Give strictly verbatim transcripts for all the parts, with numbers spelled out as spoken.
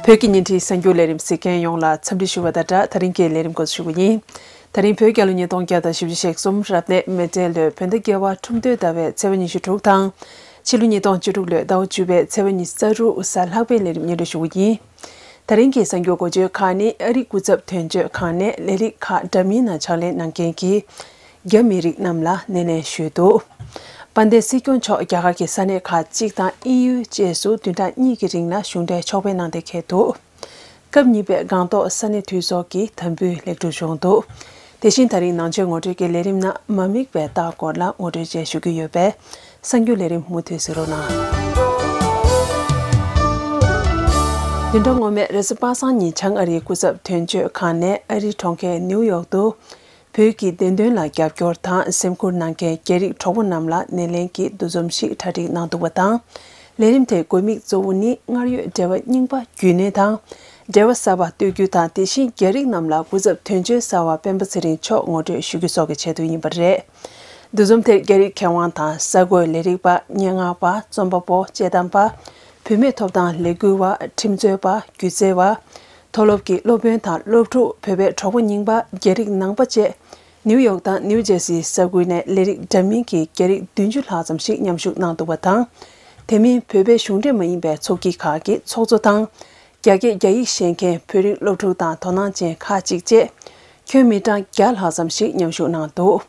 བོད་ཀྱི་བརྙན་འཕྲིན་གསར་འགྱུར་ལས་རིམ་གཟིགས་མཁན་ཡོངས་ལ་འཚམས་འདྲི་ཞུ་བ་དང་སྦྲགས། ད་རིང་གི་ལས་རིམ་འགོ་འཛུགས་ཞུ་གི་ཡིན། ད་རིང་བོད་རྒྱལ་ལོ་ཉིས་སྟོང་བརྒྱ་དང་བཞི་བཅུ་ཞེ་གསུམ་རབ་གནས་མེ་སྤྲེལ་ལོའི་བོད་ཟླ་བརྒྱད་པ་ཁྲུམས་སྟོད་ཟླ་བའི་ཚེས་པ་ཉི་ཤུ་དྲུག་དང་། ཕྱི་ལོ་ཉིས་སྟོང་བཅུ་དྲུག་ལོའི་ཟླ་བ་བཅུ་པའི་ཚེས་པ་ཉི་ཤུ་རྩ་དྲུག་གཟའ་ལྷག་པའི་ལས་རིམ་སྙན་སྒྲོན་ཞུ་གི་ཡིན། ད་རིང་གི་གསར་འགྱུར་འགོ་བརྗོད་ཁག་ནི། ཨ་རིའི་སྐུ་ཚབ་དོན་གཅོད་ཁང་ནས་ལས་རིགས་ཁག་འདྲ་མིན་ནང་ཕྱག་ལས་གནང་མཁན་གྱི་རྒྱ་མི་རིགས་རྣམས་ལ་སྣེ་ལེན་ཞུས་འདུག། དཔལ་ལྡན་སྲིད་སྐྱོང་མཆོག་རྒྱ་གར་གྱི་ས་གནས་ཁག་གཅིག་དང་དབྱིན་ཡུལ་བཅས་སུ་བདུན་ཕྲག་གཉིས་ཀྱི་རིང་ལ་གཞུང་འབྲེལ་ཕྱོགས་ཕེབས་གནང་སྟེ་འཁེལ་འདུག། སྐབས་གཉིས་པའི་སྒང་ཏོག་ས་གནས་འཐུས་ཚོགས་ཀྱི་དམ་འབུལ་ལེགས་གྲུབ་བྱུང་འདུག། དེ་བཞིན་ད་རིང་ནང་ཆོས་ངོ་སྤྲོད་ཀྱི་ལས་རིམ་ནང་མ་དམིགས་པའི་རྟགས་སྐོར་ལ་ངོ་སྤྲོད་བཅས་ཞུ་རྒྱུ་ཡོད་པས། གསར་འགྱུར་ལས་རིམ་མུ་མཐུད་གཟིགས་རོགས་གནང་། བདུན་ཕྲག་སྔོན་མའི་རེས་གཟའ་པ་སངས་ཉིན་བྱང་ཨ་རིའི་སྐུ་ཚབ་དོན་གཅོད་ཁང་ནས་ཨ་རིའི་གྲོང་ཁྱེར་ནིའུ་ཡོག་ཏུ། བོད་ཀྱི་བདེན་དོན་ལ་རྒྱབ་སྐྱོར་དང་སེམས་ཁུར་གནང་མཁན་རྒྱ་རིགས་གྲོགས་པོ་རྣམས་ལ་སྣེ་ལེན་གྱི་འདུ་འཛོམས་ཤིག་གྲ་སྒྲིག་གནང་འདུག་པ་དང་། ལས་རིམ་དེའི་དགོས་དམིགས་གཙོ་བོ་ནི་སྔར་ཡོད་འབྲེལ་བ་རྙིང་པ་རྒྱུན་གནས་དང་། འབྲེལ་བ་གསར་པ་གཏོད་རྒྱུ་དང་། དེ་བཞིན་རྒྱ་རིགས་རྣམས་ལ་སྐུ་ཚབ་དོན་གཅོད་གསར་པ་སྤེན་པ་ཚེ་རིང་མཆོག་ངོ་སྤྲོད་ཞུ་རྒྱུ་སོགས་ཀྱི་ཆེད་དུ་ཡིན་པ་རེད། འདུ་འཛོམས་དེར་རྒྱ་རིགས་མཁས་དབང་དང་གསར་འགོད་ལས་རིགས་པ། སྙན་ངག་པ། རྩོམ་པ་པོ། དཔྱད་གཏམ་པ། བུད་མེད་ཐོབ་ཐང་ལས་འགུལ་བ། ཁྲིམས་རྩོད་པ། སྒྱུ་རྩལ་བ། མཐོ་སློབ་ཀྱི་སློབ་དཔོན་དང་སློབ་ཕྲུག་བོད་པའི་གྲོགས་པོ་རྙིང་པ། རྒྱ་རིགས་ནང་པ་བཅས། ནིའུ་ཡོག་དང་ནིའུ་ཇར་སི་ས་ཁུལ་ནས་ལས་རིགས་འདྲ་མིན་གྱི་རྒྱ་རིགས་བདུན་ཅུ་ལྷག་ཙམ་ཞིག་མཉམ་ཞུགས་གནང་འདུག་པ་དང་། དེ་མིན་བོད་པའི་གཞུང་འབྲེལ་མ་ཡིན་པའི་ཚོགས་སྐྱིད་ཁག་གི་ཚོགས་གཙོ་དང་། རྒྱ་སྐད་རྒྱ་ཡིག་ཤེས་མཁན་བོད་རིགས་སློབ་ཕྲུག་དང་དོ་སྣང་ཅན་ཁག་ཅིག་བཅས། ཁྱོན་མི་གྲངས་བརྒྱ་ལྷག་ཙམ་ཞིག་མཉམ་ཞུགས་གནང་འདུག།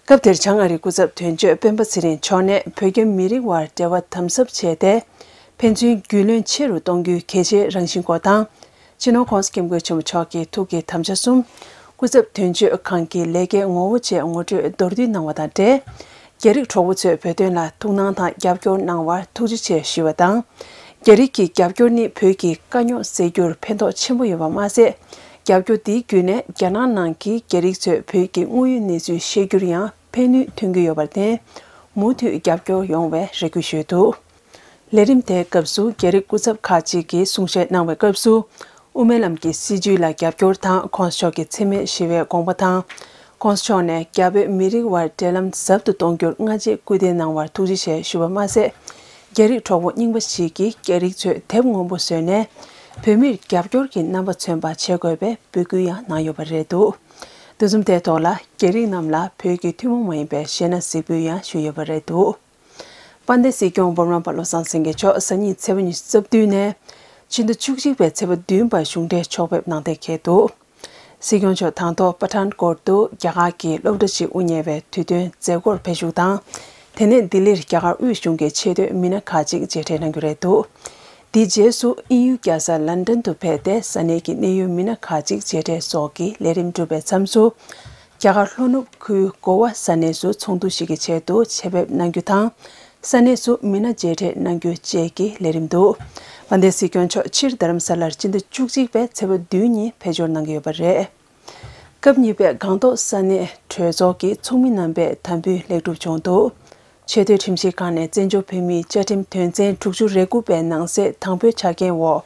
སྐབས་དེར་བྱང་ཨ་རིའི་སྐུ་ཚབ་དོན་གཅོད་སྤེན་པ་ཚེ་རིང་མཆོག་ནས། བོད་རྒྱ་མི་རིགས་དབར་འབྲེལ་བ་དམ་ཟབ་བྱས་ཏེ། ཕན་ཚུན་རྒྱུས་ལོན་ཆེ་རུ་གཏོང་རྒྱུའི་གལ་ཆེའི་རང་བཞིན་སྐོར་དང་། སྤྱི་ནོར་༸གོང་ས་༸སྐྱབས་མགོན་ཆེན་པོ་མཆོག་གི་ཐུགས་ཀྱི་དམ་བཅའ་གསུམ། སྐུ་ཚབ་དོན་གཅོད་ཁང་གི་ལས་ཀའི་ངོ་བོ་བཅས་ངོ་སྤྲོད་མདོར་བསྡུས་གནང་བ་དང་འབྲེལ། རྒྱ་རིགས་གྲོགས་པོ་ཚོས་བོད་དོན་ལ་ཐུགས་སྣང་དང་རྒྱབ་སྐྱོར་གནང་བར་ཐུགས་རྗེ་ཆེ་ཞུས་པ་དང་། རྒྱ་རིགས་ཀྱི་རྒྱབ་སྐྱོར་ནི་བོད་ཀྱི་དཀའ་རྙོག་སེལ་རྒྱུར་ཕན་ཐོགས་ཆེན་པོ་ཡོད་པ་མ་ཟད། རྒྱབ་སྐྱོར་འདིའི་བརྒྱུད་ནས་རྒྱ་ནག་ནང་གི་རྒྱ་རིགས་ཚོས་བོད་ཀྱི་དངོས་ཡོད་གནས་ཚུལ་ཤེས་རྒྱུར་ཡང་ཕན་ནུས་ཐོན་གྱི་ཡོད་པར་བརྟེན། མུ་མཐུད་རྒྱབ་སྐྱོར་ཡོང་བའི་རེ་སྐུལ་ཞུས་འདུག། ལས་རིམ་དེའི་སྐབས་སུ་རྒྱ་རིགས་སྐུ་ཚབ་ཁག་ཅིག་གིས་གསུང་བཤད་གནང་བའི་སྐབས་སུ། དབུ་མའི་ལམ་གྱི་སྲིད་བྱུས་ལ་རྒྱབ་སྐྱོར་དང་། ༸གོང་ས་མཆོག་གི་འཚེ་མེད་ཞི་བའི་དགོངས་པ་དང་། ༸གོང་ས་མཆོག་ནས་རྒྱ་བོད་མི་རིགས་དབར་འབྲེལ་ལམ་ཟབ་ཏུ་གཏོང་རྒྱུར་སྔ་རྗེས་སྐུལ་འདེད་གནང་བར་ཐུགས་རྗེ་ཆེ་ཞུ་བ་མ་ཟད། རྒྱ་རིགས་གྲོགས་པོ་རྙིང་པ་ཞིག་གིས་རྒྱ་རིགས་ཚོས་དེབ་སྔོན་པོ་བཟོས་ནས། བོད་མིར་རྒྱབ་སྐྱོར་གྱི་རྣམ་པ་མཚོན་པ་བྱེད་དགོས་པའི་འབོད་སྐུལ་ཡང་གནང་ཡོད་པ་རེད་འདུག། འདུ་འཛོམས་དེའི་ཐོག་ལ་རྒྱ་རིགས་རྣམས་ལ་བོད་ཀྱི་ཐུན་མོང་མ་ཡིན་པའི་གཞས་སྣ་གཟིགས་འབུལ་ཡང་ཞུས་ཡོད་པ་རེད་འདུག། དཔལ་ལྡན་སྲིད་སྐྱོང་འབུམ་རམས་པ་བློ་བཟང་སེང་གེ་མཆོག་གཟའ་ཉི་མའི་ཚེས་པ་ཉི་ཤུ་རྩ་བདུན་ནས་ཕྱི་ཟླ་བཅུ་གཅིག་པའི་ཚེས་པ་བདུན་བར་གཞུང་འབྲེལ་ཕྱོགས་ཕེབས་གནང་སྟེ་འཁེལ་འདུག། སྲིད་སྐྱོང་མཆོག་དང་ཐོག་པ་ཐཱན་ཀོཊ་དུ་རྒྱ་གར་གྱི་སློབ་གྲྭ་ཞིག་དབུ་བརྙེས་པའི་དུས་སྟོན་མཛད་སྒོར་ཕེབས་བཞུགས་དང་། དེ་ནས་ལྡི་ལིར་རྒྱ་གར་དབུས་གཞུང་གི་ཆེས་མཐོའི་མི་སྣ་ཁག་ཅིག་མཇལ་འཕྲད་གནང་རྒྱུ་རེད་འདུག། དེའི་རྗེས་སུ་དབྱིན་ཡུལ་རྒྱལ་ས་ལན་ཀྲན་དུ་ཕེབས་ཏེ་ས་གནས་ཀྱི་གནད་ཡོད་མི་སྣ་ཁག་ཅིག་མཇལ་འཕྲད་སོགས་ཀྱི་ལས་རིམ་གྲུབ་པའི་མཚམས་སུ། རྒྱ་གར་ལྷོ་ནུབ་ཁུལ་གོ་བ་ས་གནས་སུ་ཚོགས་འདུ་ཞིག་གི་ཆེད་དུ་ཆེད་ཕེབས་གནང་རྒྱུ་དང་། ས་གནས་སུ་མི་སྣ་མཇལ་འཕྲད་གནང་རྒྱུ་བཅས་ཀྱི་ལས་རིམ་འདུག། དཔལ་ལྡན་སྲིད་སྐྱོང་མཆོག་ཕྱིར་རྡ་རམ་ས་ལར་སྤྱི་ཟླ་བཅུ་གཅིག་པའི་ཚེས་པ་བདུན་ཉིན་ཕེབས་འབྱོར་གནང་གི་ཡོད་པ་རེད། སྐབས་གཉིས་པའི་སྒང་ཏོག་ས་གནས་གྲོས་ཚོགས་ཀྱི་ཚོགས་མི་རྣམ་པས་དམ་འབུལ་ལེགས་གྲུབ་བྱུང་འདུག། ཆེས་མཐོའི་ཁྲིམས་ཞིབ་ཁང་ནས་བཙན་བྱོལ་བོད་མིའི་བཅའ་ཁྲིམས་དོན་ཚན་དྲུག་ཅུ་རེ་དགུ་པའི་ནང་གསེས་དང་པོའི་ཆ་རྐྱེན་འོག།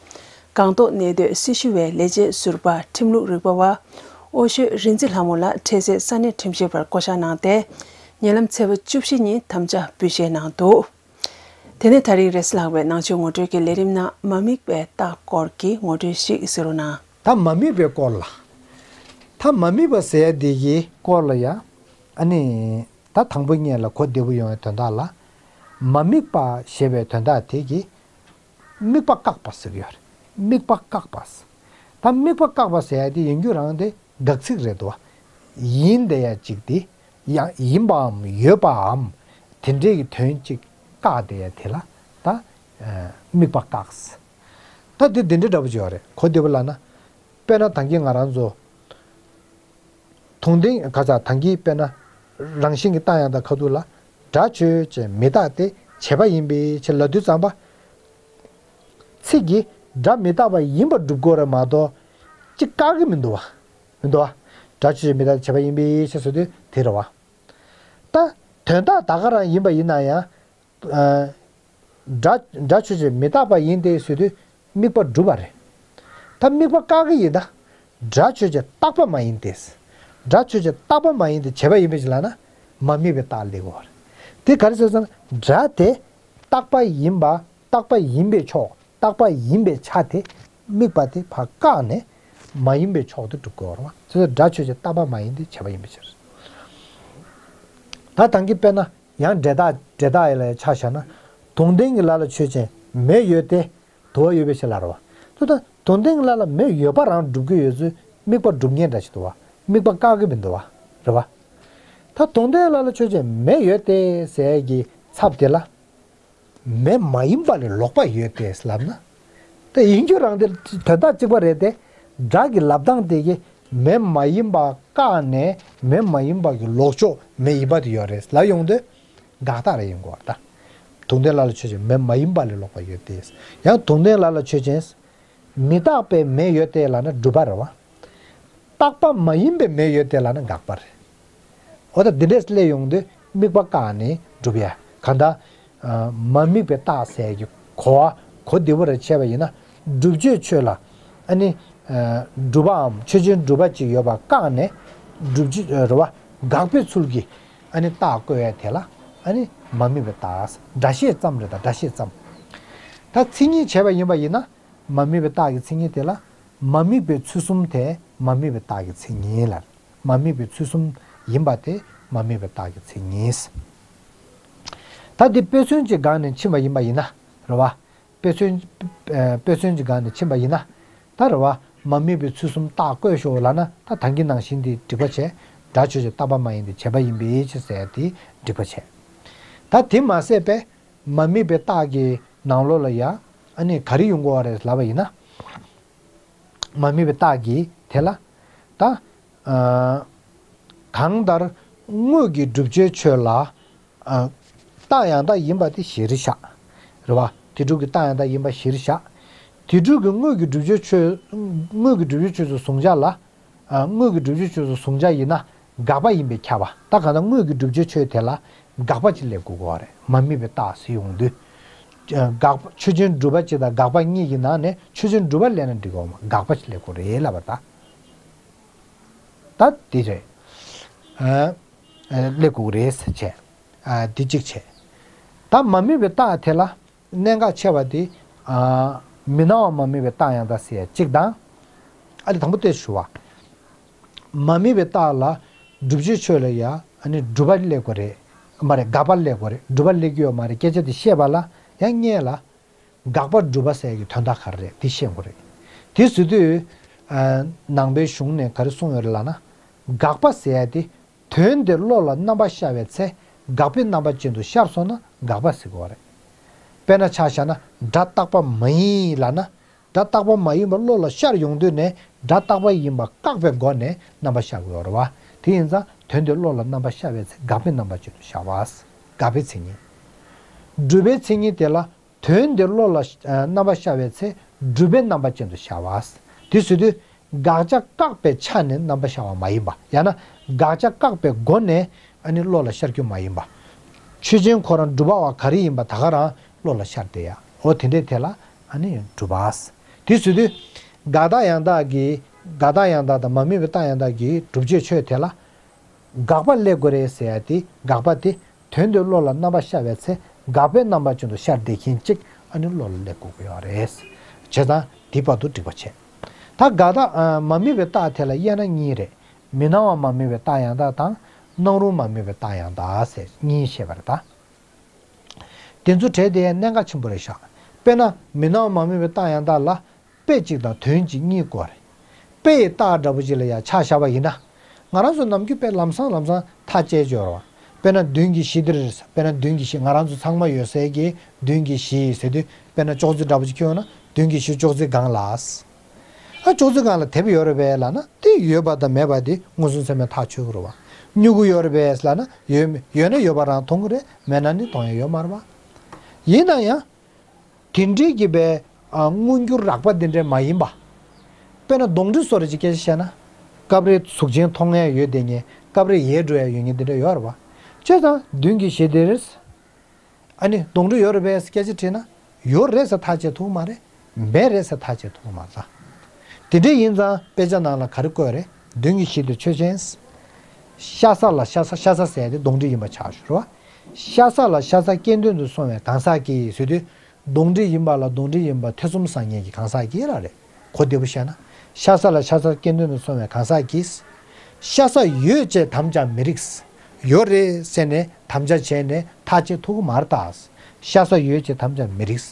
སྒང་ཏོག་གནས་སྡོད་སྲི་ཞུ་བའི་ལས་བྱེད་ཟུར་པ་ཁྲིམས་ལུགས་རིག་པ་བ་ཨོ་ཤོད་རིག་འཛིན་ལྷ་མོ་ལགས་འཕྲལ་སེལ་ས་གནས་ཁྲིམས་ཞིབ་པར་བསྐོ་གཞག་གནང་སྟེ། ཉེ་ལམ་ཚེས་པ་བཅུ་བཞི་ཉིན་དམ་བཅའ་འབུལ་བཞེས་གནང་འདུག། དེ་ནས་ད་རིང་རེས་གཟའ་ལྷག་པའི་ནང་ཆོས་ངོ་སྤྲོད་ཀྱི་ལས་རིམ་ནང་མ་དམིགས་པའི་རྟགས་སྐོར་གྱི་ངོ་སྤྲོད་ཞིག་གཟིགས་རོགས་གནང་། ད་མ་དམིགས་པའི་སྐོར་ལ། ད་མ་དམིགས་པ་ཟེར་ཡ་འདི་གི་སྐོར་ལ་ཡ། ཨ་ནི། ད་དང་པོ་ཉིད་ལ་གོ་བདེ་པོ་ཡོང་བའི་དོན་དག་ལ། མ་དམིགས་པ་ཞེས་པའི་དོན་དག་དེ་གི། དམིགས་པ་བཀག་པ་ཟེར་གྱི་ཡོད་རེད། དམིགས་པ་བཀག་པ་ཟེར། ད་དམིགས་པ་བཀག་པ་ཟེར་ཡ་དེ་ཡིན་རྒྱུ་རང་དེ་དགག་ཚིག་རེད་འདུག་བ། ཡིན་བསྡད་ཡ་གཅིག་དེ། ཡང་ཡིན་པའམ་ཡོད་པའམ། དེ་འདྲའི་གི་དོན་གཅིག་བཀག་བསྡད་ཡ་དེ་ལ་ད། ཨ། དམིགས་པ་བཀག་ཟེར། ད་དེ་དེ་འདྲའི་འདྲ་པོ་ཅིག་ཡོད་རེད། གོ་བདེ་པོ་ལབ་ན། དཔེར་ན་ད་གིན་ང་རང་ཚོ། དུང་ལྡན་ག་ས་ད་གིན་དཔེར་ན། རང་བཞིན་གྱི་རྟགས་ཡང་དག་ཁ་ཐུག་ལ། སྒྲ་ཆོས་ཅན་མི་རྟག་སྟེ་བྱས་པ་ཡིན་པའི་ཕྱིར་ལབ་དུས་ཙམ་པ། ཚིག་གིས་སྒྲ་མི་རྟག་པ་ཡིན་པར་སྒྲུབ་དགོས་རེད་མ་གཏོགས། ཅིག་བཀག་གི་མི་འདུག་བ། མི་འདུག་བ། སྒྲ་ཆོས་ཅན་མི་རྟག་སྟེ་བྱས་པ་ཡིན་པའི་ཕྱིར་ཟེར་དུས་དེ་རེད་བ། ད། དོན་དག་ད་ག་རང་ཡིན་པ་ཡིན་ན་ཡང་། ཨ། སྒྲ། སྒྲ་ཆོས་ཅན་མི་རྟག་པ་ཡིན་ཏེ་ཟེར་དུས་དམིགས་པ་གྲུབ་པ་རེད། ད་དམིགས་པ་བཀག་གི་ཡིན་ད། སྒྲ་ཆོས་ཅན་རྟག་པ་མ་ཡིན་ཏེ། སྒྲ་ཆོས་ཅན་རྟག་པ་མ་ཡིན་ཏེ་བྱས་པ་ཡིན་པའི་ཕྱིར་ལབ་ན་མ་དམིགས་པའི་རྟགས་སླེབས་དགོས་པ་རེད། དེ་ག་རེ་ཟེར་ཙང་སྒྲ་དེ་རྟག་པ་ཡིན་པ། རྟག་པ་ཡིན་པའི་ཕྱོགས། རྟག་པ་ཡིན་པའི་ཆ་དེ་ དམིགས་པ་དེ་ཕར་བཀག་ནས་མ་ཡིན་པའི་ཕྱོགས་དེ་སྒྲུབ་དགོས་པ་རེད་བ། ཚེ་སྒྲ་ཆོས་ཅན་རྟག་པ་མ་ཡིན་ཏེ་བྱས་པ་ཡིན་པའི་ཕྱིར། ད་ད་གིན་དཔེར་ན་ཡང་འབྲས་རྟགས་འབྲས་རྟགས་ལ་ཆ་བཞག་ན། དུང་ལྡན་གྱི་ལ་ལ་ཆོས་ཅན་མེ་ཡོད་དེ། དུ་བ་ཡོད་པའི་ཕྱིར་ལ་རེད་བ། དེ་ད་དུང་ལྡན་གྱི་ལ་ལ་མེ་ཡོད་པ་རང་སྒྲུབ་ཀྱི་ཡོད་ཚུལ་དམིགས་པ་སྒྲུབ་མཁན་འདྲ་ཞིག་འདུག་བ། དམིགས་པ་བཀག་གི་མི་འདུག་བ། རེད་བ། ད་དུང་ལྡན་ལ་ལ་ཆོས་ཅན་མེ་ཡོད་དེ་ཟེར་གྱི་ཚབ་དེ་ལ། མེ་མ་ཡིན་པ་ལས་ལོག་པ་ཡོད་དེ་ལབ་ན། ད་ཡིན་རྒྱུ་རང་དེ་དོན་དག་གཅིག་པ་རེད་དེ། སྒྲ་གི་ལབ་སྟངས་དེ་གིས་མེ་མ་ཡིན་པ་བཀག་ནས་མེ་མ་ཡིན་པ་གི་ལོག་ཕྱོགས་མེ་ཡིན་པ་དེ་ཡོད་རེད་ལབ་ཡོང་དུས། དགག་རྟགས་རེ་ཡིན་དགོས་པ་རེད་ད། དུང་ལྡན་ལ་ལ་ཆོས་ཅན་མེ་མ་ཡིན་པ་ལས་ལོག་པ་ཡོད་དེ། ཡང་དུང་ལྡན་ལ་ལ་ཆོས་ཅན། མི་རྟག་པའི་མེ་ཡོད་དེ་ལབ་ན་སྒྲུབ་པ་རེད་བ། རྟག་པ་མ་ཡིན་པའི་མེ་ཡོད་དེ་ལབ་ན་དགག་པ་རེད། འོ་ད་འདི་འདྲས་སླེབས་ཡོང་དུས་དམིགས་པ་བཀག་ནས་སྒྲུབ་ཡ། གང་ལྟར། ཨ། མ་དམིགས་པའི་རྟགས་ཟེར་གྱི་གོ་བ་གོ་བདེ་པོ་རེ་བྱས་པ་ཡིན་ན། བསྒྲུབ་བྱའི་ཆོས་ལ། ཨ་ནི། ཨ། སྒྲུབ་པའམ་ཆོས་ཅན་སྒྲུབ་པ་ཅིག་ཡོད་པ་བཀག་ནས། བསྒྲུབ་བྱའི་རེད་བ། དགག་པའི་ཚུལ་གྱིས། ཨ་ནི་རྟགས་བཀོད་ཡ་དེ་ལ། ཨ་ནི་མ་དམིགས་པའི་རྟགས། སྒྲ་བཤད་ཙམ་རེད་ད། སྒྲ་བཤད་ཙམ། ད་མཚན་ཉིད་བྱས་པ་ཡིན་པ་ཡིན་ན། མ་དམིགས་པའི་རྟགས་ཀྱི་མཚན་ཉིད་དེ་ལ། མ་དམིགས་པའི་ཚུལ་གསུམ་དེ་མ་དམིགས་པའི་རྟགས་ཀྱི་མཚན་ཉིད་ལ། མ་དམིགས་པའི་ཚུལ་གསུམ་ཡིན་པ་དེ་མ་དམིགས་པའི་རྟགས་ཀྱི་མཚན་ཉིད། ད་འདི་དཔེ་མཚོན་གྱི་སྒང་ནས་ཕྱིན་པ་ཡིན་པ་ཡིན་ན་རེད་བ། དཔེ་མཚོན། ཨ། དཔེ་མཚོན་གྱི་སྒང་ནས་ཕྱིན་པ་ཡིན་ན། ད་རེད་བ། མ་དམིགས་པའི་ཚུལ་གསུམ་རྟགས་བཀོད་ཤོག་ལབ་ན། ད་ད་གིན་ནང་བཞིན་དེ་འགྲིག་པ་བྱས། སྒྲ་ཆོས་ཅན་རྟག་པ་མ་ཡིན་ཏེ་བྱས་པ་ཡིན་པའི་ཕྱིར་ཟེར་ཡ་དེ་འགྲིག་པ་བྱས། ད་དེ་མ་ཟད་པའི། མ་དམིགས་པའི་རྟགས་ཀྱི་ནང་ལོགས་ལ་ཡ། ཨ་ནི་ག་རེ་ཡོང་གི་ཡོད་རེད་ལབ་པ་ཡིན་ན། མ་དམིགས་པའི་རྟགས་ཀྱི་དེ་ལ། ད། ཨ། གང་ལྟར་དངོས་ཀྱི་བསྒྲུབ་བྱའི་ཆོས་ལ། ཨ། རྟགས་ཡང་དག་ཡིན་པ་དེ་གཞིར་བཞག་རེད་བ། དེ་སྒྲུབ་ཀྱི་རྟགས་ཡང་དག་ཡིན་པ་གཞིར་བཞག་དེ་སྒྲུབ་ཀྱི་དངོས་ཀྱི་བསྒྲུབ་བྱའི་ཆོས། དངོས་ཀྱི་བསྒྲུབ་བྱའི་ཆོས་སུ་བཟུང་བྱ་ལ། ཨ། དངོས་ཀྱི་བསྒྲུབ་བྱའི་ཆོས་སུ་བཟུང་བྱ་ཡིན་ན་དགག་པ་ཡིན་པས་ཁྱབ་པ། ད་གང་ལྟར་དངོས་ཀྱི་བསྒྲུབ་བྱའི་ཆོས་དེ་ལ་དགག་པ་ཅིག་སླེབས་དགོས་ཀྱི་ཡོད་རེད། མ་དམིགས་པའི་རྟགས་ཟེར་ཡོང་དུས། ཨ། དགག་པ། ཆོས་ཅན་སྒྲུབ་པ་གཅིག་དང་དགག་པ་གཉིས་ཀྱི་ནང་ནས་ཆོས་ཅན་སྒྲུབ་པ་སླེབས་ན་འགྲིག་གི་ཡོད་མ། དགག་པ་ཅིག་སླེབས་དགོས་རེད་ལབ་པ་ད། ད་དེ་རེད། ཨ། ཨ། སླེབས་དགོས་རེད་ཟེར་བྱས། ཨ། འདི་གཅིག་བྱས། ད་མ་དམིགས་པའི་རྟགས་དེ་ལ། གནད་འགག་ཆེ་བ་དེ། ཨ། མི་སྣང་བ་མ་དམིགས་པའི་རྟགས་ཡང་དག་ཟེར་ཡ་གཅིག་དང་། ཨ་ནི་དང་པོ་དེ་ཞུ་བ། མ་དམིགས་པའི་རྟགས་ལ་བསྒྲུབ་བྱའི་ཆོས་ལ་ཡ། ཨ་ནི་སྒྲུབ་པ་སླེབས་དགོས་རེད། མ་རེད། དགག་པ་སླེབས་དགོས་རེད། སྒྲུབ་པ་སླེབས་ཀྱི་ཡོད་མ་རེད། སྐད་ཆ་དེ་བཤད་པ་ལ་ཡང་སྔོན་ལ། དགག་པ་སྒྲུབ་པ་ཟེར་གྱི་དོན་དག་ག་རེ་རེད་དེ་ཤེས་དགོས་རེད། དེ་ཟེར་དུས། ཨ། ནང་པའི་གཞུང་ནས་ག་རེ་གསུངས་ཡོད་རེད་ལབ་ན། དགག་པ་ཟེར་ཡ་དེ། དོན་དེ་བློ་ལ་རྣམ་པར་ཤར་བའི་ཚེ་དགག་པའི་རྣམ་པ་ཅན་དུ་ཤར་སོང་ན་དགག་པ་ཟེར་དགོས་པ་རེད། དཔེར་ན་ཆ་བཞག་ན་སྒྲ་རྟག་པ་མ་ཡིན་ལབ་ན། སྒྲ་རྟག་པ་མ་ཡིན་པ་བློ་ལ་ཤར་ཡོང་དུས་ནས་སྒྲ་རྟག་པ་ཡིན་པ་བཀག་པའི་སྒོ་ནས་རྣམ་པར་ཤར་དགོས་པ་རེད་བ། དེ་ཡིན་ཙང་དོན་དེ་བློ་ལ་རྣམ་པར་ཤར་བའི་ཚེ་དགག་པའི་རྣམ་པ་ཅན་དུ་ཤར་བ། དགག་པའི་མཚན་ཉིད། སྒྲུབ་པའི་མཚན་ཉིད་དེ་ལ། དོན་དེ་བློ་ལ་རྣམ་པར་ཤར་བའི་ཚེ་སྒྲུབ་པའི་རྣམ་པ་ཅན་དུ་ཤར་བ། དེ་ཟེར་དུས་དགག་བྱ་བཀག་པའི་ཆ་ནས་རྣམ་པར་ཤར་བ་མ་ཡིན་པ། ཡང་ན་དགག་བྱ་བཀག་པའི་སྒོ་ནས་ཨ་ནི་བློ་ལ་ཤར་རྒྱུ་མ་ཡིན་པ། ཆོས་ཅན་ཁོ་རང་སྒྲུབ་པ་བ་ག་རེ་ཡིན་པ་ད་ག་རང་བློ་ལ་ཤར་བསྡད་ཡ། འོ་དེ་འདྲའི་དེ་ལ་ཨ་ནི་སྒྲུབ་པ། དེ་ཟེར་དུས་དགག་རྟགས་ཡང་དག་གི། དགག་རྟགས་ཡང་དག་དང་མ་དམིགས་པའི་རྟགས་ཡང་དག་གི་བསྒྲུབ་བྱའི་ཆོས་དེ་ལ། དགག་པ་སླེབས་དགོས་རེད་ཟེར་ཡ་དེ། དགག་པ་དེ་དོན་དེ་བློ་ལ་རྣམ་པར་ཤར་བའི་ཚེ་དགག་པའི་རྣམ་པ་ཅན་དུ་ཤར་བསྡད་མཁན་གཅིག་ཨ་ནི་བློ་ལ་སླེབས་དགོས་ཀྱི་ཡོད་རེད། བྱས་ཙང་དེ་བར་དུ་འགྲིག་པ་བྱས། ད་དགག་རྟགས། ཨ། མ་དམིགས་པའི་རྟགས་དེ་ལ་དབྱེ་ན་གཉིས་རེད། མི་སྣང་བ་མ་དམིགས་པའི་རྟགས་ཡང་དག་དང་། སྣང་རུང་མ་དམིགས་པའི་རྟགས་ཡང་དག་ཟེར་གཉིས་བཤད་པ་རེད་ད། དེ་ཚོ་གྲས་དེ་གནད་འགག་ཆེན་པོ་རེད་ཤག་དཔེར་ན་མི་སྣང་བ་མ་དམིགས་པའི་རྟགས་ཡང་དག་ལ། དཔེ་གཅིག་དང་དོན་གཅིག་གཉིས་དགོས་རེད། དཔེ་ཡི་རྟགས་འདྲ་པོ་ཅིག་ལ་ཡང་ཆ་བཞག་པ་ཡིན་ན། ང་རང་ཚོ་ནམ་རྒྱུན་དཔེ་ལམ་སང་ལམ་སང་ཐག་བཅད་ཀྱི་ཡོད་རེད་བ། དཔེར་ན་མདུན་གྱི་གཞི་འདིར། དཔེར་ན་མདུན་གྱི་གཞི་ང་རང་ཚོ་ཚང་མ་ཡོད་སའི་གི་མདུན་གྱི་གཞི་ཟེར་དུས། དཔེར་ན་ཅོག་ཙེ་འདྲ་པོ་ཅིག་ཁྱེར་ཡོང་ན་མདུན་གྱི་གཞི་ཅོག་ཙེ་སྒང་ལ། ཨ། ཅོག་ཙེ་སྒང་ལ་དེབ་ཡོད་རེད་པས་ལབ་ན། དེ་ཡོད་པ་དང་མེད་པ་དེ་མངོན་སུམ་ཚད་མས་ཐག་ཆོད་ཀྱི་རེད་བ། སྨྱུ་གུ་ཡོད་རེད་པས་ལབ་ན། ཡོད་མེད། ཡོད་ན་ཡོད་པ་རང་མཐོང་གི་རེད། མེད་ན་ནི་མཐོང་ཡ་ཡོད་མ་རེད་བ། ཡིན་ན་ཡང་། དེ་འདྲའི་གི་པའི། ཨ། མངོན་གྱུར་རགས་པ་དེ་འདྲ་མ་ཡིན་པ། དཔེར་ན་གདོན་འདྲེ་བཟོ་འདྲ་ཅིག་སྐད་ཆ་བཤད་ན། སྐབས་རེ་གཟུགས་ཅན་མཐོང་ཡ་ཡོད་བསྡད་མཁན། སྐབས་རེ་ཡལ་འགྲོ་ཡ་ཡོད་མཁན་དེ་འདྲ་ཡོད་རེད་བ། བྱས་ཙང་མདུན་གྱི་གཞི་དེར། ཨ་ནི་གདོན་འདྲེ་ཡོད་རེད་པས་སྐད་ཆ་དྲིས་ན། ཡོད་རེད་ཟེར་ཐག་བཅད་ཐུབ་མ་རེད། མེད་རེད་ཟེར་ཐག་བཅད་ཐུབ་མ་རེད། དེ་འདྲ་ཡིན་ཙང་དཔེ་ཆ་ནང་ལ་ག་རེ་བཀོད་རེད། མདུན་གྱི་གཞི་དེར་ཆོས་ཅན། ཤ་ཟ་ལ་ཤ་ཟ། ཤ་ཟ་ཟེར་ཡ་དེ་གདོན་འདྲེ་ཡིན་པ་ཆགས་ཞུ་རེད་བ། ཤ་ཟ་ལ་ཤ་ཟ་སྐྱེ་དོན་དུ་སོང་བའི་གང་ཟག་གིས་ཟེར་དུས། གདོན་འདྲེ་ཡིན་པ་ལ་གདོན་འདྲེ་ཡིན་པ་ཐེ་ཚོམ་ཟ་མཁན་གྱི་གང་ཟག་གིས་ལ་རེད། གོ་བདེ་པོ་བཤད་ན། ཤ་ཟ་ལ་ཤ་ཟ་སྐྱེ་འདོད་དུ་སོང་བའི་གང་ཟག་གིས། ཤ་ཟ་ཡོད་ཅེས་དམ་བཅའ་མི་རིགས། ཡོད་རེད་ཟེར་ནས་དམ་བཅའ་བྱས་ནས་ཐག་བཅད་ཐུབ་ཀྱི་མ་རེད་ད། ཤ་ཟ་ཡོད་ཅེས་དམ་བཅའ་མི་རིགས།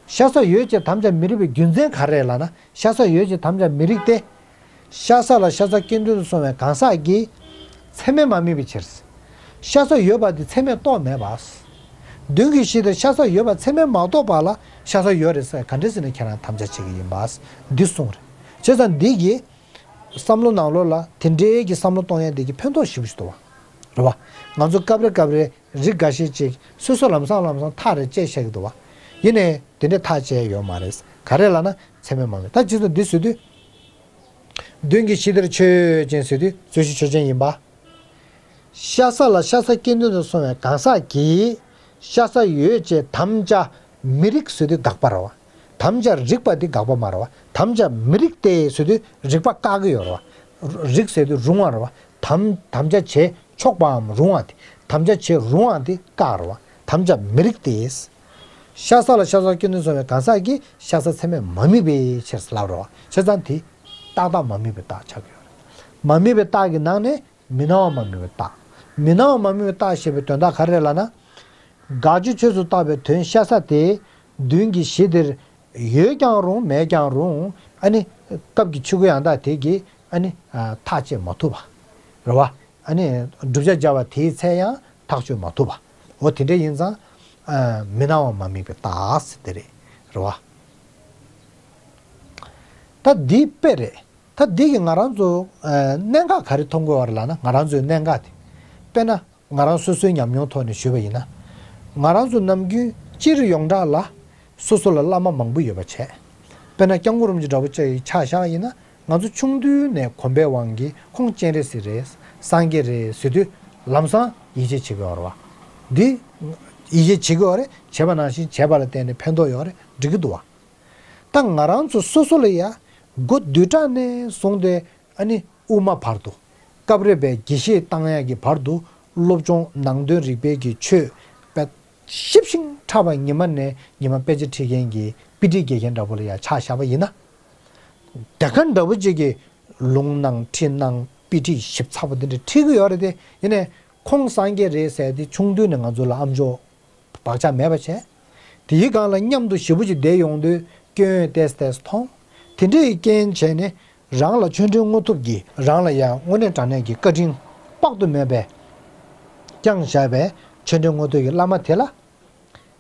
ཤ་ཟ་ཡོད་ཅེས་དམ་བཅའ་མི་རིགས་པའི་རྒྱུ་མཚན་ག་རེ་རེད་ལབ་ན། ཤ་ཟ་ཡོད་ཅེས་དམ་བཅའ་མི་རིགས་ཏེ། ཤ་ཟ་ལ་ཤ་ཟ་སྐྱེ་འདོད་དུ་སོང་བའི་གང་ཟག་གིས་ཚད་མས་མ་དམིགས་པའི་ཕྱིར། ཤ་ཟ་ཡོད་པ་དེ་ཚད་མས་རྟོགས་མེད་པ། མདུན་གྱི་གཞི་དེར་ཤ་ཟ་ཡོད་པ་ཚད་མས་མ་རྟོགས་པ་ལ་ཤ་ཟ་ཡོད་རེད་ཟེར་ག་འདྲ་ཟེར་ནས་ཁྱེད་རང་དམ་བཅའ་བྱེད་ཀྱི་ཡིན་པ། འདི་གསུངས་རེད། བྱས་ཙང་འདི་གིས་བསམ་བློ་ནང་ལོགས་ལ་དེ་འདྲའི་གི་བསམ་བློ་གཏོང་ཡས་འདི་གི་ཕན་ཐོགས་ཞེ་པོ་ཞིག་འདུག་བ། རེད་བ། ང་ཚོ་སྐབས་རེ་སྐབས་རེ་རིགས་འགའ་ཤས་ཅིག་སོ་སོ་ལམ་སང་ལམ་སང་ཐག་རེ་བཅད་བཞག་གི་འདུག་བ། ཡིན་ནའི་དེ་འདྲའི་ཐག་བཅད་ཡོད་མ་རེད། ག་རེ་ལབ་ན་ཚད་མས་མ་དམིགས། ད་རྗེས་སུ་འདི་ཟེར་དུས། མདུན་གྱི་གཞི་དེར་ཆོས་ཅན་ཟེར་དུས་རྩོད་གཞི་ཆོས་ཅན་ཡིན་པ། ཤ་ཟ་ལ་ཤ་ཟ་སྐྱེ་འདོད་དུ་སོང་བའི་གང་ཟག་གིས་ཤ་ཟ་ཡོད་ཅེས་དམ་བཅའ་མི་རིགས་ཟེར་དུས་དགག་པ་རེད་བ། དམ་བཅའ་རིགས་པ་འདི་དགག་པ་མ་རེད་བ། དམ་བཅའ་མི་རིགས་ཏེ་ཟེར་དུས་རིགས་པ་བཀག་གི་ཡོད་རེད་བ། རིགས་ཟེར་དུས་རུང་བ་རེད་བ། དམ་དམ་བཅའ་བྱེད་ཆོག་པའམ་རུང་བ་དེ། དམ་བཅའ་བྱེད་རུང་བ་དེ་བཀག་རེད་བ། དམ་བཅའ་མི་རིགས་ཏེ། ཤ་ཟ་ལ་ཤ་ཟ་སྐྱེ་འདོད་སོང་བའི་གང་ཟག་གིས་ཤ་ཟ་ཚད་མས་མ་དམིགས་པའི་ཕྱིར་ལབ་རེད་བ། བྱས་ཙང་དེ་རྟག་བཏགས་མ་དམིགས་པའི་རྟགས་ཆགས་ཀྱི་ཡོད་རེད། མ་དམིགས་པའི་རྟགས་ཀྱི་ནང་ནས་མི་སྣང་བ་མ་དམིགས་པའི་རྟགས། མི་སྣང་བ་མ་དམིགས་པའི་རྟགས་ཞེས་པའི་དོན་དག་ག་རེ་རེད་ལབ་ན། དགག་བྱའི་ཆོས་སུ་བཏགས་པའི་དོན་ཤ་ཟ་དེ་མདུན་གྱི་གཞི་དེར་ཡོད་ཀྱང་རུང་མེད་ཀྱང་རུང་། ཨ་ནི་སྐབས་ཀྱི་ཆོས་སྐུ་ཡང་དག་དེ་གིས་ཨ་ནི་ཐག་བཅད་མ་ཐུབ་པ་རེད་བ། ཨ་ནི་བསྒྲུབ་བྱ་སྦྱར་བ་དེའི་ཚེ་ཡང་ཐག་གཅོད་མ་ཐུབ་པ། འོ་དེ་འདྲ་ཡིན་ཙང་། མི་སྣང་བ་མ་དམིགས་པའི་རྟགས་དེ་རེད། རེད་བ། ད་འདི་དཔེ་རེད། ད་འདི་གིས་ང་རང་ཚོ་གནད་འགག་ག་རེ་མཐོང་དགོས་བ་རེད་ལབ་ན། ང་རང་ཚོའི་གནད་འགག་དེ། དཔེར་ན་ང་རང་སོ་སོའི་ཉམས་མྱོང་ཐོག་ནས་ཞུས་པ་ཡིན་ན། ང་རང་ཚོ་ནམ་རྒྱུན་སྤྱིར་ཡོངས་གྲགས་ལ་སོ་སོ་ལ་བླ་མ་མང་པོ་ཡོད་པ་བྱས། དཔེར་ན་སྐྱབས་མགོན་རིན་པོ་ཆེ་འདྲ་པོ་ཅིག་ཆ་བཞག་ཡིན་ན། ང་ཚོ་ཆུང་དུས་ནས་གོམས་པའི་དབང་གིས་ཁོང་སྤྱན་རས་གཟིགས་རེད། སངས་རྒྱས་རེད་ཟེར་དུས་ལམ་སང་ཡིད་ཆེས་བྱེད་དགོས་བ་རེད་བ། འདི་ཡིད་ཆེས་བྱེད་དགོས་བ་རེད། བྱས་པ་ནང་བཞིན་བྱས་པ་ལ་བརྟེན་ནས་ཕན་ཐོགས་ཡོད་རེད། འགྲིག་གི་འདུག་བ། ད་ང་རང་ཚོ་སོ་སོ་ལ་ཡ། འགོ་བསྡུས་གྲྭ་ནས་བཟུང་སྟེ་ཨ་ནི་དབུ་མ་བར་དུ། སྐབས་རེ་བའི་དགེ་བཤེས་བཏང་ཡག་གི་བར་དུ་སློབ་སྦྱོང་ནང་དོན་རིག་པའི་གི་ཆོས་དཔེ་ཞིབ་ཞིང་ཕྲ་བ་ཉི་མ་ནས་ཉི་མ་དཔེ་ཆ་ཁྲིད་མཁན་གྱི་དཔེ་ཁྲིད་དགེ་རྒན་འདྲ་པོ་ལ་ཡ་ཆ་བཞག་པ་ཡིན་ན། དེ་ག་འདྲ་པོ་ཅིག་གི་ལུང་གནང་ཁྲིད་གནང་དཔེ་ཁྲིད་ཞིབ་ཚགས་པོ་དེ་འདྲ་ཁྲིད་གི་ཡོད་རེད་དེ། ཡིན་ནའི་ཁོང་སངས་རྒྱས་རེད་ཟེར་དེ་ཆུང་དུས་ནས་ང་ཚོ་ལ་ཨམ་ཅོག་བག་ཆགས་མེད་པ་བྱས། དེའི་སྒང་ལ་མཉམ་དུ་ཞེ་པོ་ཅིག་བསྡད་ཡོང་དུས་སྐྱོན་ཡོན་ཏོག་ཙམ་མཐོང་། དེ་འདྲའི་རྐྱེན་བྱས་ནས་རང་ལ་ཆོས་འབྲེལ་དངོས་ཐོབ་ཀྱིས་རང་ལ་ཡང་དངོས་གནས་དྲང་གནས་ཀྱི་བཀའ་དྲིན་དཔག་ཏུ་མེད་པའི་བསྐྱངས་བཞག་པའི་ཆོས་འབྲེལ་དངོས་ཐོབ་ཀྱི་བླ་མ་དེ་ལ།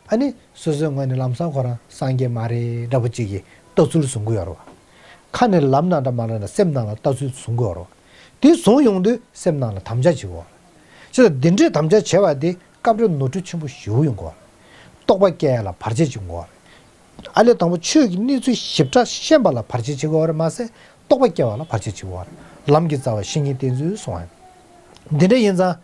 ཨ་ནི་སོ་སོའི་ངོས་ནས་ལམ་སང་ཁོ་རང་སངས་རྒྱས་མ་རེད་འདྲ་པོ་ཅིག་གི་ལྟ་ཚུལ་བཟུང་གི་ཡོད་རེད་བ། ཁ་ནས་ལབ་ན་འདྲ་མ་ལབ་ན་སེམས་ནང་ལ་ལྟ་ཚུལ་བཟུང་གི་ཡོད་རེད་བ། དེ་བཟུང་ཡོང་དུས་སེམས་ནང་ལ་དམ་བཅའ་བྱེད་དགོས་རེད། ཅེས་འདི་འདྲའི་དམ་བཅའ་བྱས་པ་དེ་སྐབས་རེ་ནོར་འཁྲུལ་ཆེན་པོ་ཞེ་པོ་ཡོང་གི་ཡོད་རེད། རྟོག་པ་སྐྱེ་ཡ་ལ་བར་ཆད་བྱེད་དགོས་རེད། ཨ་ལས་དང་པོ་ཆོས་ཀྱི་གནས་ཚུལ་ཞིབ་ཕྲ་ཤེས་པ་ལ་བར་ཆད་བྱེད་དགོས་རེད་མ་ཟད། རྟོག་པ་སྐྱེ་བ་ལ་བར་ཆད་བྱེད་དགོས་རེད། ལམ་གྱི་རྩ་བ་བཤེས་གཉེན་བསྟེན་ཚུལ་གསུང་བ་ཡིན། འདི་འདྲ་ཡིན་ཙང་།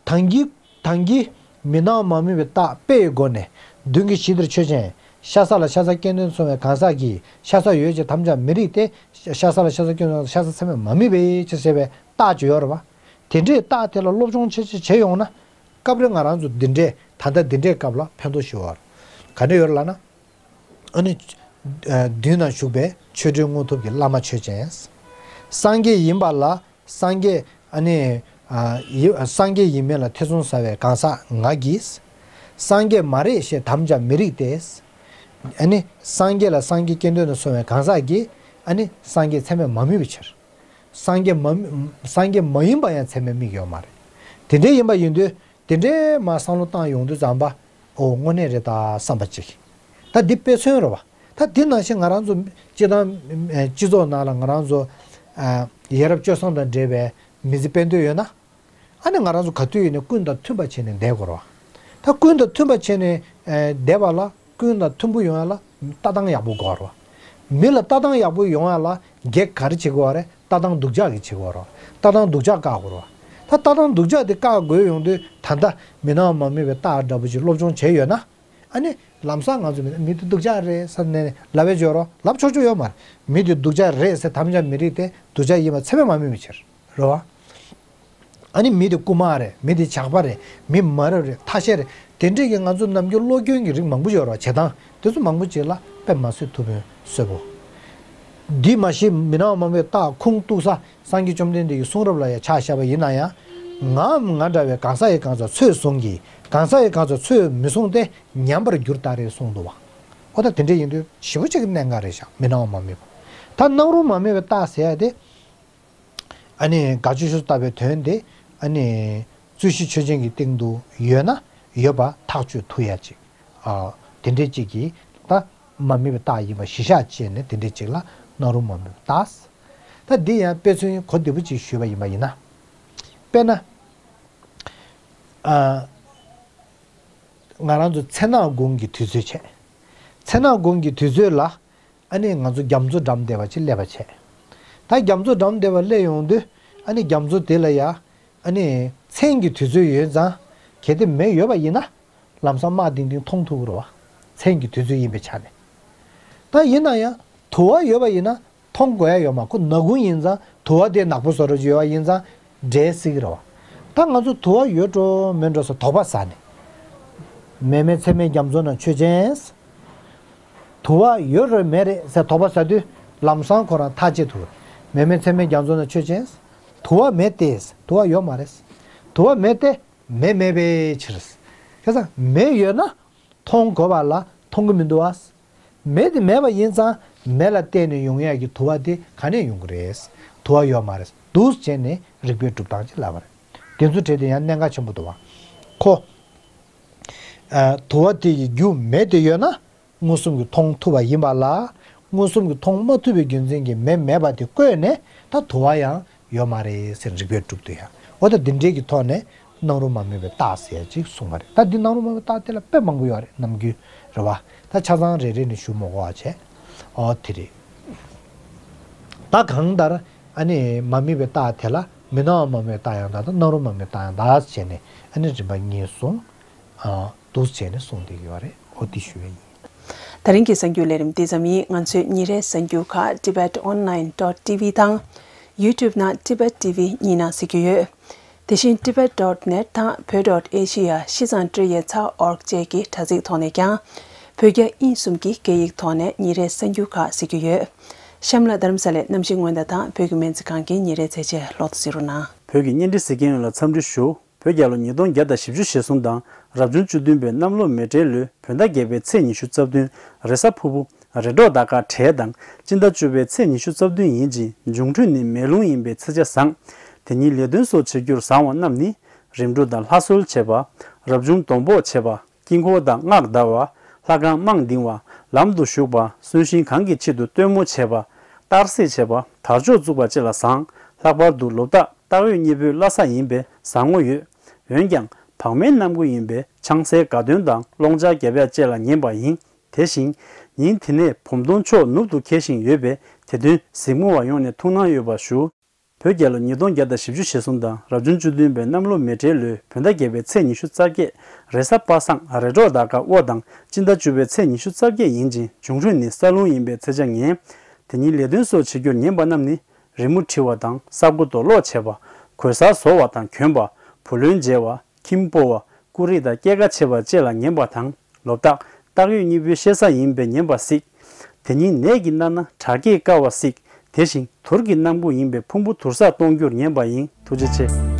དང་གི། དང་གི། མི་སྣང་བ་མ་དམིགས་པའི་རྟགས་དཔེ་ཡི་སྒོ་ནས་མདུན་གྱི་གཞི་དེར་ཆོས་ཅན། ཤ་ཟ་ལ་ཤ་ཟ་སྐྱེ་འདོད་སོང་བའི་གང་ཟག་གིས་ཤ་ཟ་ཡོད་ཅེས་དམ་བཅའ་མི་རིགས་ཏེ། ཤ་ཟ་ལ་ཤ་ཟ་སྐྱེ་འདོད་ཤ་ཟ་ཚད་མས་མ་དམིགས་པའི་ཕྱིར་ཟེར་བའི་རྟགས་ཅིག་ཡོད་རེད་བ། དེ་འདྲའི་རྟགས་དེ་ལ་སློབ་སྦྱོང་ཆེ་ཆེ་བྱས་ཡོང་ན། སྐབས་རེ་ང་རང་ཚོ་འདི་འདྲའི་ད་ལྟ་འདི་འདྲའི་སྐབས་ལ་ཕན་ཐོགས་ཞེ་པོ་ཡོད་རེད། ག་འདྲ་ཡོད་རེད་ལབ་ན། ཨ་ནི། མདུན་ན་བཞུགས་པའི་ཆོས་འབྲེལ་དངོས་ཐོབ་ཀྱི་བླ་མ་ཆོས་ཅན། སངས་རྒྱས་ཡིན་པ་ལ་སངས་རྒྱས་ཨ་ནི། ཡི་སངས་རྒྱས་ཡིན་མིན་ལ་ཐེ་ཚོམ་ཟ་བའི་གང་ཟག་ང་གིས། སངས་རྒྱས་མ་རེད་ཞེས་དམ་བཅའ་མི་རིགས་ཏེ། ཨ་ནི་སངས་རྒྱས་ལ་སངས་རྒྱས་སྐྱེ་འདོད་དུ་སོང་བའི་གང་ཟག་གིས་ཨ་ནི་སངས་རྒྱས་ཚད་མས་མ་དམིགས་པའི་ཕྱིར། སངས་རྒྱས་མ་སངས་རྒྱས་མ་ཡིན་པ་ཡང་ཚད་མས་དམིགས་ཡོད་མ་རེད། དེ་འདྲའི་ཡིན་པ་ཡིན་དུས། དེ་འདྲའི་མ་བསམ་བློ་བཏང་ཡོང་དུས་ཙམ་པ། ཨོ་དངོས་གནས་རེད་ད་བསམ་པ་ཅིག་ད་འདི་དཔེ་མཚོན་རེད་བ། ད་འདི་ནང་བཞིན་ང་རང་ཚོ་སྤྱི་བཏང་སྤྱི་ཚོགས་ནང་ལ་ང་རང་ཚོ་ཡ་རབས་སྤྱོད་བཟང་དང་འབྲེལ་བའི་མི་ཚེ་སྤེལ་འདོད་ཡོད་ན། ཨ་ནི་ང་རང་ཚོ་ག་དུས་ཡིན་ནའི་ཀུན་དང་མཐུན་པ་བྱས་ནས་བསྡད་དགོས་རེད་བ། ད་ཀུན་དང་མཐུན་པ་བྱས་ནས་བསྡད་པ་ལ། ཀུན་དང་མཐུན་པོ་ཡོང་ཡ་ལ་ལྟ་སྟངས་ཡག་པོ་དགོས་རེད་བ། མི་ལ་ལྟ་སྟངས་ཡག་པོ་ཡོང་ཡ་ལ་གེགས་ག་རེ་བྱེད་དགོས་བ་རེད། ལྟ་སྟངས་སྡུག་ཅག་གིས་བྱེད་དགོས་རེད་བ། ལྟ་སྟངས་སྡུག་ཅག་བཀག་དགོས་རེད་བ། ད་ལྟ་སྟངས་སྡུག་ཅག་དེ་བཀག་དགོས་ཡོང་དུས་ད་ལྟ་མི་སྣང་བ་མ་དམིགས་པའི་རྟགས་འདྲ་པོ་ཅིག་སློབ་སྦྱོང་བྱས་ཡོད་ན། ཨ་ནི་ལམ་སང་ང་ཚོ་མི་མི་དེ་སྡུག་ཅག་རེད་ཟེར་ནས་ལབ་པའི་སྦྱོར་རོ་ལབ་ཆོག་ཆོག་ཡོད་མ་རེད། མི་དེ་སྡུག་ཅག་རེད་ཟེར་དམ་བཅའ་མི་རིགས་ཏེ་སྡུག་ཅག་ཡིན་པ་ཚད་མས་མ་དམིགས་པའི་ཕྱིར་རེད་བ། ཨ་ནི་མི་དེ་རྐུ་མ་རེད། མི་དེ་ཇག་པ་རེད། མི་མ་རབས་རེད། ཐ་ཤལ་རེད། དེ་འདྲས་ཀྱི་ང་ཚོ་ནམ་རྒྱུན་བློ་སྐྱོན་གྱི་རིགས་མང་པོ་ཡོད་རེད་བ། བྱེད་སྟངས་དེ་ཚོ་མང་པོ་ཅིག་ལ་དཔེ་མ་བཟོད་ཐུབ་པའི་གསོལ་པོ། འདི་མ་ཤེས་མི་སྣང་བ་མ་དམིགས་པའི་རྟགས་ཁུངས་གཏུགས་ས་སངས་རྒྱས་བཅོམ་ལྡན་འདས་ཀྱི་གསུང་རབ་ལ་ཡང་ཆ་བཞག་པ་ཡིན་ན་ཡང་། ངའམ་ང་འདྲ་བའི་གང་ཟག་གིས་གང་ཟག་ཚོས་བཟུང་གི་གང་ཟག་གིས་གང་ཟག་ཚོས་མི་བཟུང་སྟེ་ཉམས་པར་འགྱུར་ལྟར་རེད་གསུངས་འདུག་བ། ཨོ་ད་དེ་འདྲ་ཡིན་དུས་ཞེ་པོ་ཅིག་གནད་འགག་རེད་ཤག་མི་སྣང་བ་མ་དམིགས་པ། ད་སྣང་རུང་མ་དམིགས་པའི་རྟགས་ཟེར་ཡ་དེ། ཨ་ནི་དགག་བྱའི་ཆོས་སུ་བཏགས་པའི་དོན་དེ། ཨ་ནི་རྩོད་གཞི་ཆོས་ཅན་གྱི་སྟེང་དུ་ཡོད་ན་ཡོད་པ་ཐག་གཅོད་ཐུབ་ཡ་ཅིག་ཨ། དེ་འདྲའི་ཅིག་གིས་ད་མ་དམིགས་པའི་རྟགས་ཡིན་པ་གཞི་བཞག་བྱས་ནས་དེ་འདྲའི་ཅིག་ལ་སྣང་རུང་མ་དམིགས་པའི་རྟགས། ད་འདི་ཡང་དཔེ་མཚོན་གོ་བདེ་པོ་ཅིག་ཞུས་པ་ཡིན་པ་ཡིན་ན། དཔེར་ན། ཨ། ང་རང་ཚོ་མཚན་ནག་དགུང་གི་དུས་ཚོད་བྱས། མཚན་ནག་དགུང་གི་དུས་ཚོད་ལ། ཨ་ནི་ང་ཚོ་རྒྱ་མཚོ་འགྲམ་བསྡད་པ་ཅིག་སླེབས་པ་བྱས། ད་རྒྱ་མཚོ་འགྲམ་བསྡད་པ་སླེབས་ཡོང་དུས་ཨ་ནི་རྒྱ་མཚོ་དེ་ལ་ཡ། ཨ་ནི་མཚན་གྱི་དུས་ཚོད་ཡོད་ཙང་། གལ་ཏེ་མེ་ཡོད་པ་ཡིན་ན། ལམ་སང་དམག་ལྡིང་ལྡིང་མཐོང་ཐུབ་ཀྱི་རེད་བ། མཚན་གྱི་དུས་ཚོད་ཡིན་པའི་ཆ་ནས། ད་ཡིན་ན་ཡང་དུ་བ་ཡོད་པ་ཡིན་ན་མཐོང་དགོས་ཡ་ཡོད་མ། ཁོ་ནག་ཁུང་ཡིན་ཙང་དུ་བ་དེ་ནག་པོ་བཟོ་འདྲ་ཅིག་ཡོད་པ་ཡིན་ཙང་འདྲེས་སྲིད་ཀྱི་རེད་བ། ད་ང་ཚོ་དུ་བ་ཡོད་འགྲོ་མེད་འགྲོ་ཟེར་དོགས་པ་ཟ་ནས། མེ་མེད་མཚན་མེད་རྒྱ་མཚོ་ན་ཆོས་ཅན། དུ་བ་ཡོད་རེད་མེད་རེད་ཟེར་དོགས་པ་ཟ་དུས་ལམ་སང་ཁོ་རང་ཐག་བཅད་ཐུབ། མེ་མེད་མཚན་མེད་རྒྱ་མཚོ་ན་ཆོས་ཅན། དུ་བ་མེད་དེ། དུ་བ་ཡོད་མ་རེད། དུ་བ་མེད་དེ། མེ་མེད་པའི་ཕྱིར། བྱས་ཙང་མེ་ཡོད་ན་མཐོང་དགོས་པ་ལ་མཐོང་གི་མི་འདུག་བ། མེ་དེ་མེད་པ་ཡིན་ཙང་མེ་ལ་བརྟེན་ནས་ཡོང་ཡག་གི་དུ་བ་དེ་ག་ནས་ཡོང་གི་རེད། དུ་བ་ཡོད་མ་རེད་འདུག་བྱས་ནས་རིགས་པའི་སྒྲུབ་སྟངས་ཅིག་ལབ་པ་རེད། དེ་ཚོ་གྲས་དེ་ཡང་གནད་འགག་ཆེན་པོ་འདུག་བ། ཁོ། ཨ། དུ་བ་དེ་ཡི་རྒྱུ་མེ་དེ་ཡོད་ན། མངོན་སུམ་གྱིས་མཐོང་ཐུབ་པ་ཡིན་པ་ལ། མངོན་སུམ་གྱིས་མཐོང་མ་ཐུབ་པའི་རྒྱུ་མཚན་གྱིས་མེ་མེད་པ་དེ་བཀོད་ནས་ད་དུ་བ་ཡང་ཡོད་མ་རེད་ཟེར་རིགས་པས་སྒྲུབ་ཐུབ་ཡ། འོ་ད་འདི་འདྲའི་གི་ཐོག་ནས་སྣང་རུང་མ་དམིགས་པའི་རྟགས་ཟེར་ཡ་ཅིག་གསུངས་པ་རེད། ད་འདི་སྣང་རུང་མ་དམིགས་པའི་རྟགས་དེ་ལ་དཔེ་མང་པོ་ཡོད་རེད། ནམ་རྒྱུན་རེད་བ། ད་ཆ་ཚང་རེ་རེ་ནས་ཞུ་མ་དགོས་པ་བྱས། འོ་དེ་རེད། ད་གང་ལྟར་ཨ་ནི་མ་དམིགས་པའི་རྟགས་དེ་ལ་མི་སྣང་བ་མ་དམིགས་པའི་རྟགས་ཡང་དག་དང་སྣང་རུང་མ་དམིགས་པའི་རྟགས་ཡང་དག་བྱས་ནས་ཨ་ནི་རིམ་པ་གཉིས་གསུངས། ཨ། འདུག་བྱས་ནས་གསུངས་བསྡད་ཀྱི་ཡོད་རེད། འོ་འདི་ཞུ་ཡ་ཡིན། ད་རིང་གི་གསར་འགྱུར་ལས་རིམ་འདི་ཙམ་ཡིན། ང་ཚོའི་ཉིན་རེའི་གསར་འགྱུར་ཁག་tibet online dot tv དང་YouTube ནང་Tibet T V གཉིས་ནང་གཟིགས་རྒྱུ་ཡོད། དེ་བཞིན་tibet dot net དང་བོད་dot asia ཤིས་ཙང་ཀྲི་ཡེ་ཚ་org བཅས་ཀྱི་དྲ་ཚིགས་ཐོག་ནས་ཀྱང་བོད་རྒྱ་དབྱིན་གསུམ་གྱི་སྐད་ཡིག་ཐོག་ནས་ཉིན་རེའི་གསར་འགྱུར་ཁག་གཟིགས་རྒྱུ་ཡོད། གཤམ་ལ་རྡ་རམ་ས་ལའི་གནམ་གཤིས་སྔོན་བརྡ་དང་བོད་ཀྱི་སྨན་རྩིས་ཁང་གི་ཉིན་རེའི་ཚེས་ཆ་ལོག་ཏུ་གཟིགས་རོགས་གནང་། བོད་ཀྱི་བརྙན་འཕྲིན་གཟིགས་མཁན་ཡོངས་ལ་འཚམས་འདྲི་ཞུ། བོད་རྒྱལ་ལོ་ཉིས་སྟོང་བརྒྱ་དང་བཞི་བཅུ་ཞེ་གསུམ་དང་རབ་བྱུང་བཅུ་བདུན་པའི་གནམ་ལོ་མེ་བཀྲའི་ལོའི་བོད་ཟླ་བརྒྱད་པའི་ཚེས་ཉི་ཤུ་རྩ་བདུན་རེས་གཟའ་ཕུར་བུ། རེས་གྲོགས་ཟླ་སྐར་བགྲེས་དང་སྤྱི་ཟླ་བཅུ་པའི་ཚེས་ཉི་ཤུ་རྩ་བདུན་ཡིན་ཅིང་འབྱུང་འཕྲོད་ནི་མེ་རླུང་ཡིན་པའི་ཚེས་ཆ་བཟང་། དེ་ཉིན་ལས་དོན་སོགས་བྱེད་རྒྱུར་བཟང་བ་རྣམས་ནི། རིམ་གྲོ་དང་ལྷ་གསོལ་བྱེད་པ། རབ་བྱུང་སྡོང་པོ་བྱེད་པ། དཀྱིལ་འཁོར་དང་སྔགས་བཟླ་བ། ལྷ་ཁང་རྨང་འདིང་བ། ལམ་དུ་ཞུགས་པ། གསོན་གཤིན་གང་གི་ཆེད་དུ་སྟོན་མོ་བྱེད་པ། གཏར་སྲེག་བྱེད་པ། དར་ལྕོག་བཙུགས་པ་བཅས་ལ་བཟང་། ལྷག་པར་དུ་ལོ་རྟགས་སྟག་ཡོས་གཉིས་པོའི་བླ་གཟའ་ཡིན་པས་བཟང་ངོ་ཡོད། འོན་ཀྱང་བག་མེད་གནམ་སྒོ་ཡིན་པས་ཆང་སའི་དགའ་སྟོན་དང་སློང་ཆ་རྒྱབ་ཡ་བཅས་ལ་ངན་པ་ཡིན། དེ་བཞིན་ཉིན་དེ་ནས་བུམ་སྟོང་ཕྱོགས་ནུབ་ཏུ་འཁེལ་བཞིན་ཡོད་པས་དེ་དོན་གཟིགས་མོ་བ་ཡོངས་ནས་ཐུགས་སྣང་ཡོད་པ་ཞུ། བོད་རྒྱལ་ལོ་ཉིས་སྟོང་བརྒྱ་དང་བཞི་བཅུ་ཞེ་གསུམ་དང་རབ་བྱུང་བཅུ་བདུན་པའི་གནམ་ལོ་མེ་བཀྲའི་ལོའི་བོད་ཟླ་བརྒྱད་པའི་ཚེས་ཉི་ཤུ་རྩ་བརྒྱད་རེས་གཟའ་པ་སངས་རེས་གྲོགས་ཟླ་སྐར་དབོ་དང་སྤྱི་ཟླ་བཅུ་པའི་ཚེས་ཉི་ཤུ་རྩ་བརྒྱད་ཡིན་ཅིང་འབྱུང་འཕྲོད་ནི་ས་རླུང་ཡིན་པའི་ཚེས་ཆ་ངན། དེ་ཉིན་ལས་དོན་སོགས་བྱེད་རྒྱུར་ངན་པ་རྣམས་ནི། རི་མོ་འབྲི་བ་དང་ས་རྐོ་རྡོ་སློག་བྱེད་པ། གོས་གསར་བཟོ་བ་དང་གྱོན་པ། བུ་ལོན་འཇལ་བ། ཁྱིམ་སྤོ་བ། ཀུ་རེ་དང་སྐྱེད་ཀ་བྱེད་པ་བཅས་ལ་ངན་པ་དང་། ལོ་རྟགས་སྟག་ཡོས་གཉིས་པོའི་གཤེད་གཟའ་ཡིན་པས་ངན་པ་གཟིགས། དེ་ཉིན་ནད་ཀྱིས་མནར་ན་དྲག་སྐྱེད་དཀའ་བ་གཟིགས། དེ་བཞིན་དུར་གྱི་གནམ་སྒོ་ཡིན་པས་ཕུང་པོ་དུར་སར་གཏོང་རྒྱུར་ངན་པ་ཡིན། ཐུགས་རྗེ་ཆེ།